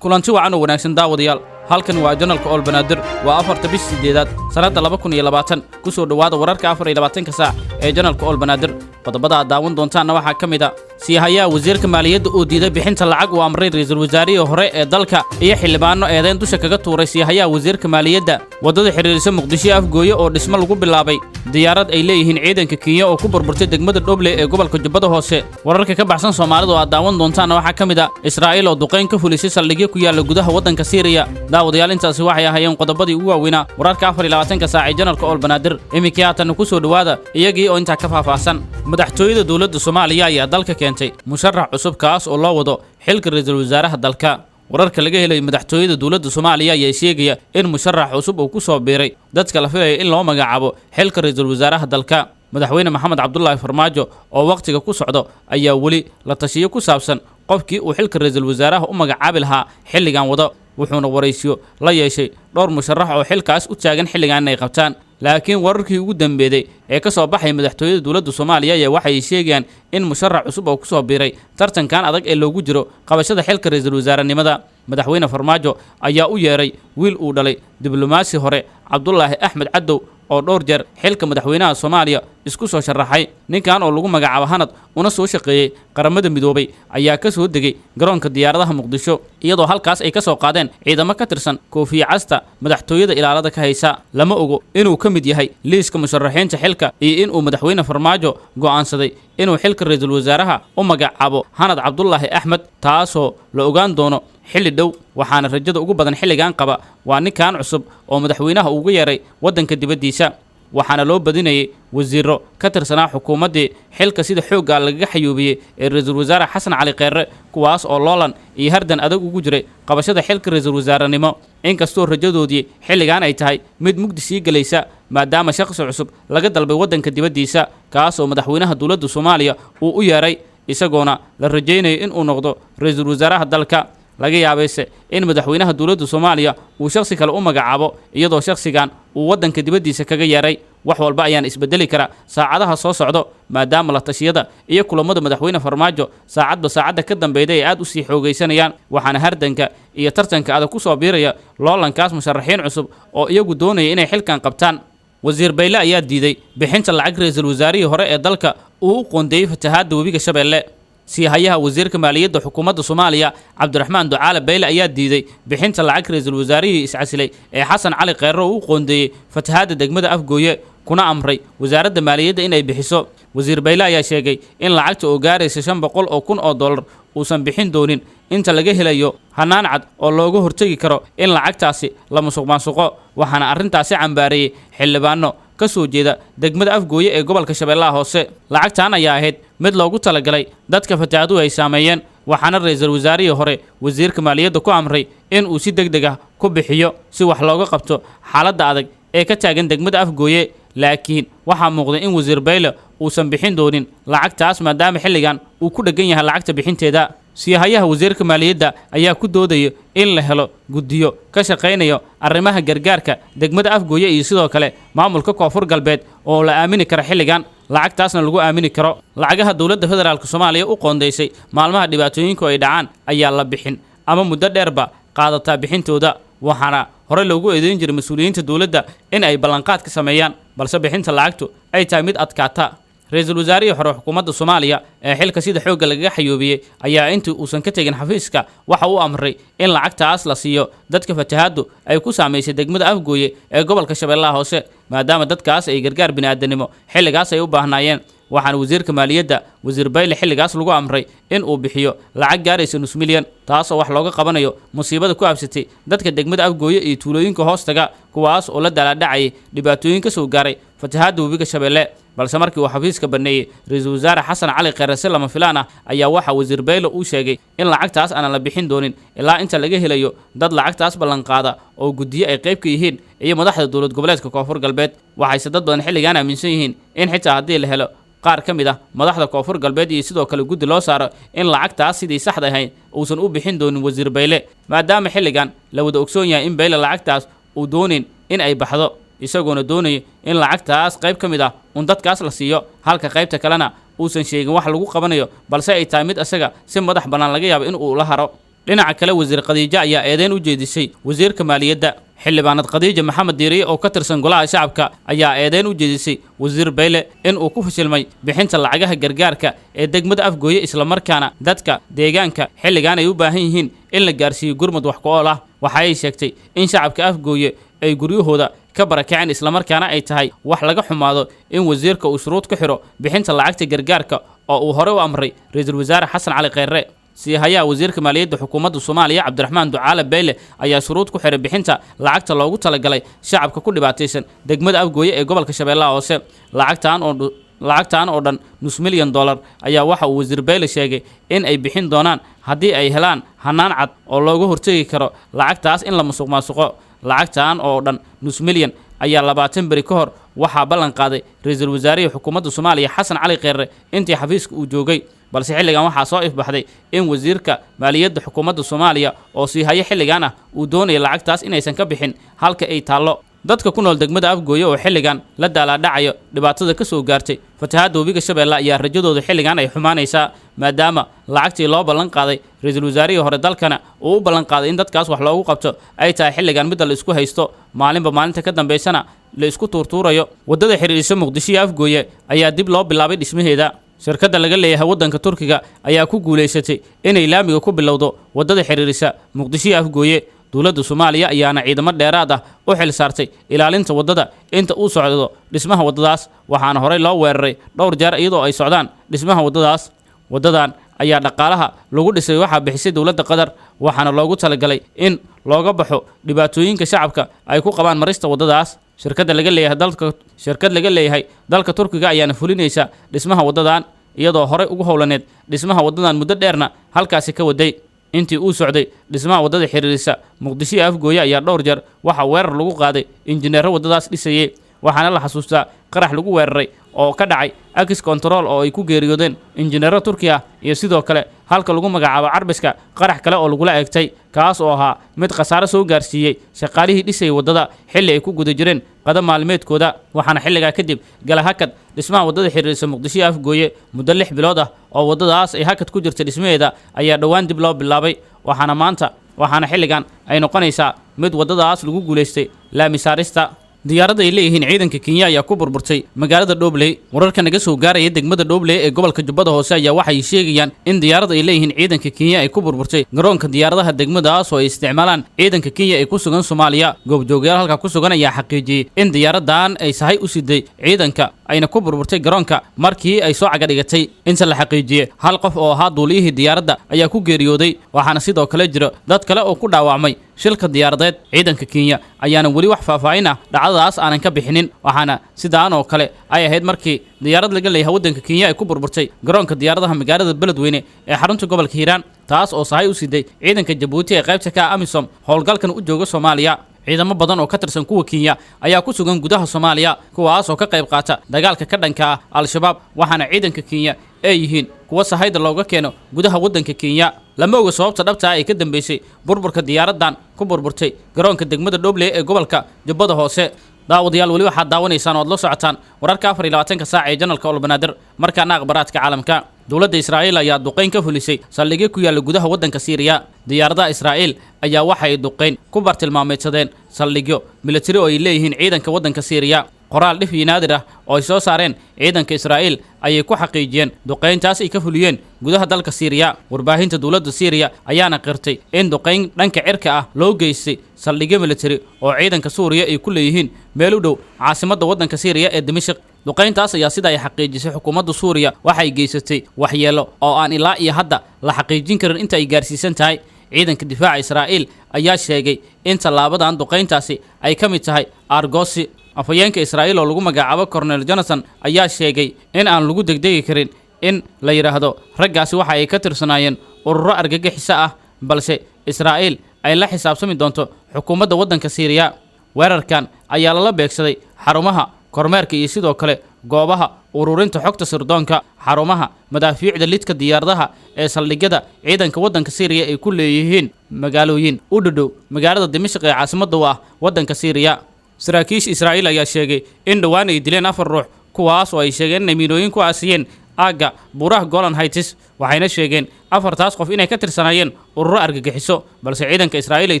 Kulanti wacan oo wanaagsan, daawadayaal. Halkan waa channelka Ool Banaadir. Waa 4-ta bish 8aad, sannadda 2020. Ku soo dhowaada wararka 24-ka saac ee channelka Ool Banaadir. Qodobada aad daawan doontaanna waxaa ka mid a: siihayaha wasiirka maaliyadda oo diiday bixinta lacag uu amray ra'iisul wasaarihii hore ee dalka, iyo xildhibaanno eedayn dusha kaga tuuray siihayaha wasiirka maaliyadda. Waddada xidhiirisa Muqdisho Afgooye oo dhismo lagu bilaabay. Diyaarad ay leeyihiin ciidanka Kenya oo ku burburtay degmada Dhoble ee gobolka Jubbada Hoose. Wararka ka baxsan Soomaalida oo aad daawan doontaanna waxaa ka mid a Israa'iil oo duqayn ka fulisay saldhigyo ku yaalla gudaha waddanka Siiriya. Daawadayaal, intaasi waxay ahaayeen qodobadii ugu waaweynaa wararka 24-ka saac ee channelka Ool Banaadir. Iminkii haatanna ku soo dhowaada iyagii oo intaa ka faahfaahsan. Madaxtooyada dowladda Soomaaliya ayaa dalka keentay musharax cusub, kaas oo loo wado xilka ra'iisul wasaaraha dalka. Wararka laga helay madaxtooyada dowladda Soomaaliya ayaa sheegaya in musharax cusub uu ku soo biiray dadka la filaya in loo magacaabo xilka ra'iisul wasaaraha dalka. Madaxweyne Maxamed Cabdulaahi Farmaajo oo wakhtiga ku socdo ayaa weli la tashiyo ku saabsan qofkii uu xilka ra'iisul wasaaraha u magacaabi lahaa xilligan wado, wuxuuna waraysiyo la yeeshay dhowr musharax oo xilkaas u taagan xilligan inay qabtaan. Laakiin wararkii ugu dambeeyey ee ka soo baxay madaxtooyada dowladda Soomaaliya ayaa waxay sheegayaan in musharax cusub oo kusoo biiray tartankan adag ee loogu jiro qabashada xilka ra'iisul wasaarenimada. Madaxweyne Farmaajo ayaa u yeeray wiil uu dhalay diblomaasi hore, Cabdulaahi Axmed Cadow, oo dhowr jeer xilka madaxweynaha Soomaaliya isku soo sharaxay. Ninkan oo lagu magacaabo Hanad, una soo shaqeeyey Qaramada Midoobay, ayaa ka soo degay garoonka diyaaradaha Muqdisho, iyadoo halkaas ay ka soo qaadeen ciidamo ka tirsan koofiya casta madaxtooyada ilaalada ka haysa. Lama ogo inuu ka mid yahay liiska musharaxiinta xilka iyo inuu madaxweyne Farmaajo go'aansaday inuu xilka ra'iisul wasaaraha u magacaabo Hanad Cabdulaahi Axmed, taasoo la ogaan doono xilli dhow. Waxaana rajada ugu badan xilligan qaba waa ninkan cusub oo madaxweynaha ugu yeeray waddanka dibaddiisa, waxaana loo badinayay wasiiro ka tirsanaa xukuumaddii xilka sida xoogga lagaga xayuubiyey ee ra'iisul wasaare Xasan Cali Kheyre, kuwaas oo loolan iyo hardan adag ugu jiray qabashada xilka ra'iisul wasaarenimo, inkastoo rajadoodii xilligan ay tahay mid mugdi sii gelaysa, maadaama shaqsi cusub laga dalbay waddanka dibaddiisa, kaas oo madaxweynaha dowladda Soomaaliya uu u yeeray, isagoona la rajaynayo inuu noqdo ra'iisul wasaaraha dalka. Laga yaabayse in madaxweynaha dowladda Soomaaliya uu shakhsi kale u magacaabo, iyadoo shakhsigan uu waddanka dibaddiisa kaga yeeray. Wax walba ayaan isbedeli kara saacadaha soo socdo, maadaama la tashiyada iyo kulammada madaxweyne Farmaajo saacadba saacadda ka dambeyda ay aad u sii xoogaysanayaan, waxaana hardanka iyo tartanka adag ku soo biiraya loolankaas musharaxiin cusub oo iyagu doonaya inay xilkan qabtaan. Wasiir Bayle ayaa diiday bixinta lacag ra'iisul wasaarihii hore ee dalka uu u qoondeeyey fatahaadda webiga Shabeelle. Siihayaha wasiirka maaliyadda xukuumadda Soomaaliya, Cabdiraxmaan Ducaale Bayle, ayaa diiday bixinta lacag ra'iisul wasaarihii iscasilay ee Xasan Cali Kheyre oo u qoondeeyey fatahaadda degmada Afgooye, kuna amray wasaaradda maaliyadda inay bixiso. Wasiir Bayle ayaa sheegay in lacagta oo gaaraysa $500,000 uusan bixin doonin inta laga helayo hanaan cad oo looga hortegi karo in lacagtaasi la musuq maasuqo. Waxaana arrintaasi cambaareeyey xildhibaano ka soo jeeda degmada Afgooye ee gobolka Shabeellaha Hoose. Lacagtan ayaa ahayd mid loogu talagalay dadka fatahaaduhu ay saameeyeen, waxaana ra'iisul wasaarihii hore wasiirka maaliyadda ku amray in uu si deg deg ah ku bixiyo si wax looga qabto xaaladda adag ee ka taagan degmada Afgooye. Laakiin waxaa muuqday in wasiir Bayle uusan bixin doonin lacagtaas, maadaama xilligan uu ku dheggan yahay lacagta bixinteeda. Siihayaha wasiirka maaliyadda ayaa ku doodaya in la helo guddiyo ka shaqaynayo arrimaha gargaarka degmada Afgooye iyo sidoo kale maamulka Koonfur Galbeed oo la aamini kara xilligan, lacagtaasna lagu aamini karo. Lacagaha dowladda federaalka Soomaaliya u qoondaysay maalmaha dhibaatooyinku ay dhacaan ayaa la bixin ama muddo dheerba qaadataa bixintooda, waxaana hore loogu eedeyn jiray mas-uuliyiinta dowladda in ay ballanqaad ka sameeyaan, balse bixinta lacagtu ay tahay mid adkaata. Ra'iisul wasaarihii hore xukuumadda Soomaaliya ee xilka sida xoogga lagaga xayuubiyey ayaa intii uusan ka tegin xafiiska waxa uu amray in lacagtaas la siiyo dadka fatahaaddu ay ku saamaysay degmada Afgooye ee gobolka Shabeellaha Hoose, maadaama dadkaas ay gargaar bini'aadanimo xilligaas ay u baahnaayeen. Waxaana wasiirka maaliyadda, wasiir Bayle, xilligaas lagu amray in uu bixiyo lacag gaaraysa nus milyan, taasoo wax looga qabanayo musiibada ku habsatay dadka degmada Afgooye iyo tuulooyinka hoostaga, kuwaas oo la daalaadhacayay dhibaatooyin ka soo gaaray fatahaadda webiga Shabeelle. Balse markii uu xafiiska banneeyey ra'iisul wasaare Xasan Cali Kheyre si lama filaan ah, ayaa waxaa wasiir Bayle uu sheegay in lacagtaas aanan la bixin doonin ilaa inta laga helayo dad lacagtaas ballanqaada oo guddiyo ay qayb ka yihiin iyo madaxda dowlad goboleedka Koonfur Galbeed. Waxayse dad badan xilligan aaminsan yihiin in xitaa haddii la helo qaar ka mid ah madaxda Koonfur Galbeed iyo sidoo kale guddi loo saaro, in lacagtaas sidii saxda ahayd uusan u bixin doonin wasiir Bayle, maadaama xilligan la wada ogsoon yahay in Bayle lacagtaas uu doonayn in ay baxdo, isagoona doonaya in lacagtaas qayb ka mid ah un dadkaas la siiyo, halka qaybta kalena uusan sheegin wax lagu qabanayo, balse ay tahay mid isaga si madax bannaan laga yaabo in uu la haro. Dhinaca kale, wasiir Khadiijo ayaa eedeyn u jeedisay wasiirka maaliyadda. Xildhibaanad Khadiija Maxamed Diiriye oo ka tirsan golaha shacabka ayaa eedeyn u jeedisay wasiir Beyle in uu ku fashilmay bixinta lacagaha gargaarka ee degmada Afgooye, islamarkaana dadka deegaanka xilligan ay u baahan yihiin in la gaarsiiyo gurmud wax ku ool ah. Waxa ay sheegtay in shacabka Afgooye ay guryahooda ka barakaceen, islamarkaana ay tahay wax laga xumaado in wasiirka uu shuruud ku xidho bixinta lacagta gargaarka oo uu horey u amray ra-iisul wasaare Xasan Cali Kheyre. Siihayaha wasiirka maaliyadda xukuumadda Soomaaliya Cabdiraxmaan Ducaale Beyle ayaa shuruud ku xiray bixinta lacagta loogu talagalay shacabka ku dhibaataysan degmada Afgooye ee gobolka Shabeellaha Hoose. Lacagtaan oo dhan $500,000 ayaa waxa uu wasiir Beyle sheegay in ay bixin doonaan haddii ay helaan hanaan cad oo looga hortegi karo lacagtaas in la musuq maasuqo. Lacagtaan oo dhan 500,000 ayaa 20 beri ka hor waxaa ballan qaaday ra-iisul wasaarihii xukuumadda Soomaaliya Xasan Cali Kheyre intii xafiiska uu joogay, balse xilligan waxaa soo ifbaxday in wasiirka maaliyadda xukuumadda Soomaaliya oo sii hayo xilligan ah uu doonaya lacagtaas inaysan ka bixin halka ay taallo. Dadka ku nool degmada Afgooye oo xilligan la daalaadhacayo dhibaatada ka soo gaartay fatahaadda webiga Shabeelle ayaa rajadooda xilligan ay xumaanaysaa, maadaama lacagtii loo ballan qaaday ra-iisul wasaarihii hore dalkana uu u ballan qaaday in dadkaas wax loogu qabto ay tahay xilligan midda la isku haysto, maalinba maalinta ka dambaysana la isku tuurtuurayo. Waddada xidhiidhisa Muqdisho iyo Afgooye ayaa dib loo bilaabay dhismaheeda. Shirkadda laga leeyahay waddanka Turkiga ayaa ku guulaysatay inay laamiga ku bilowdo waddada xidhiidhisa Muqdisho iyo Afgooye. Dowladda Soomaaliya ayaana ciidamo dheeraad ah u xil saartay ilaalinta waddada inta uu socdo dhismaha waddadaas, waxaana horey loo weeraray dhowr jeer iyadoo ay socdaan dhismaha waddadaas. Waddadan ayaa dhaqaalaha lagu dhisay waxaa bixisay dowladda Qatar, waxaana loogu talagalay in looga baxo dhibaatooyinka shacabka ay ku qabaan marista waddadaas. Shirkad laga leeyahay dalka Turkiga ayaana fulinaysa dhismaha waddadan, iyadoo horey ugu howlaneed dhismaha waddadan muddo dheerna halkaasi ka waday. Intii uu socday dhismaha waddada xiriirisa Muqdisho iyo Afgooye ayaa dhowr jeer waxaa weerar lagu qaaday injineero waddadaas dhisayey, waxaana la xasuustaa qarax lagu weeraray oo ka dhacay Ex Control oo ay ku geeriyoodeen injineero Turki ah, iyo sidoo kale halka lagu magacaabo Carbiska qarax kale oo lagula eegtay, kaas oo ahaa mid khasaare soo gaarsiiyey shaqaalihii dhisayay waddada xilli ay ku guda jireen qada maalmeedkooda. Waxaana xilligaa kadib gala hakad dhismaha waddada xiriirisa Muqdisho iyo Afgooye. Muddo 6 bilood ah oo waddadaas ay hakad ku jirtay dhismaheeda ayaa dhowaan dib loo bilaabay, waxaana xilligan ay noqonaysaa mid waddadaas lagu guulaystay laami saarista. Diyaaradda ay leeyihiin ciidanka Kenya ayaa ku burburtay magaalada Dhobley. Wararka naga soo gaaraya degmada Dhobley ee gobolka Jubbada Hoose ayaa waxay sheegayaan in diyaaradda ay leeyihiin ciidanka Kenya ay ku burburtay garoonka diyaaradaha degmadaas oo ay isticmaalaan ciidanka Kenya ee ku sugan Soomaaliya. Goobjoogyaal halka ku sugan ayaa xaqiijiyey in diyaaraddan ay sahay u siday ciidanka ayna ku burburtay garoonka markii ay soo cagadhigatay. Inta la xaqiijiyey, hal qof oo ahaa duuliyihii diyaaradda ayaa ku geeriyooday, waxaana sidoo kale jira dad kale oo ku dhaawacmay shilka diyaaradeed. Ciidanka Kenya ayaana weli wax faahfaahin ah dhacdadaas aanan ka bixinin, waxaana sidaan oo kale ay ahayd markii diyaarad laga leeyahay waddanka Kenya ay ku burburtay garoonka diyaaradaha magaalada Beledweyne ee xarunta gobolka Hiiraan, taas oo sahay u siday ciidanka Jabuuti ee qaybta ka ah AMISOM howlgalkan u jooga Soomaaliya. Ciidamo badan oo ka tirsan kuwa Kenya ayaa ku sugan gudaha Soomaaliya, kuwaas oo ka qayb qaata dagaalka ka dhanka ah Al-Shabaab, waxaana ciidanka Kenya ay yihiin kuwa sahayda looga keeno gudaha waddanka Kenya. Lama oga sababta dhabta ah ee ka dambeysay burburka diyaaraddan ku burburtay garoonka degmada Dhobley ee gobolka Jubbada Hoose. Daawadayaal, weli waxaad daawanaysaan oo aad la socotaan wararka 24-ka saac ee janalka Olbanaadir. Markaana akhbaraadka caalamka. Dowladda Israa'iil ayaa duqayn ka fulisay saldhigyo ku yaalla gudaha waddanka Siiriya. Diyaaradaha Israa'iil ayaa waxay duqayn ku bartilmaameedsadeen saldhigyo militari oo ay leeyihiin ciidanka waddanka Siiriya. Qoraal dhif iyo naadir ah oo ay soo saareen ciidanka Israa'iil ayay ku xaqiijiyeen duqayntaas ay ka fuliyeen gudaha dalka Siiriya. Warbaahinta dowladda Siiriya ayaana qirtay in duqayn dhanka cirka ah loo geystay saldhigyo militari oo ciidanka Suuriya ay ku leeyihiin meel u dhow caasimadda waddanka Siiriya ee Dimashq. Duqayntaas ayaa sida ay xaqiijisay xukuumadda Suuriya waxay geysatay waxyeelo oo aan ilaa iyo hadda la xaqiijin karin inta ay gaarsiisan tahay. Ciidanka difaaca Israa'iil ayaa sheegay in tallaabadan duqayntaasi ay ka mid tahay aargoosi. Afhayeenka Israa'iil oo lagu magacaabo Cornel Jonathan ayaa sheegay in aan lagu degdegi karin in la yidhaahdo raggaasi waxa ay ka tirsanaayeen ururo argagixiso ah, balse Israa'iil ay la xisaabtami doonto xukuumadda waddanka Siiriya. Weerarkan ayaa lala beegsaday xarumaha kormeerka iyo sidoo kale goobaha ururinta xogta sirdoonka, xarumaha madaafiicda lidka diyaaradaha ee saldhigyada ciidanka waddanka Siiriya ay ku leeyihiin magaalooyin u dhadhow magaalada Dimashq ee caasimadda u ah waddanka Siiriya. Saraakiisha Israa'iil ayaa sheegay in dhowaan ay dileen 4 ruux, kuwaas oo ay sheegeen inay miinooyin ku aasiyeen Aagga buuraha Golan Heights, waxayna sheegeen afartaas qof inay ka tirsanaayeen ururo argagixiso, balse ciidanka Israa'iil ay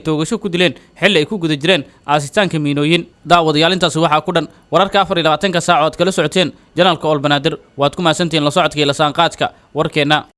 toogasho ku dileen xilli ay ku guda jireen aasitaanka miinooyin. Daawadayaal, intaasi waxaa ku dhan wararka 24-ka saac oo aad kala socoteen channelka Ool Banaadir. Waad ku mahadsantihiin la socodka iyo lasaanqaadka warkeenna.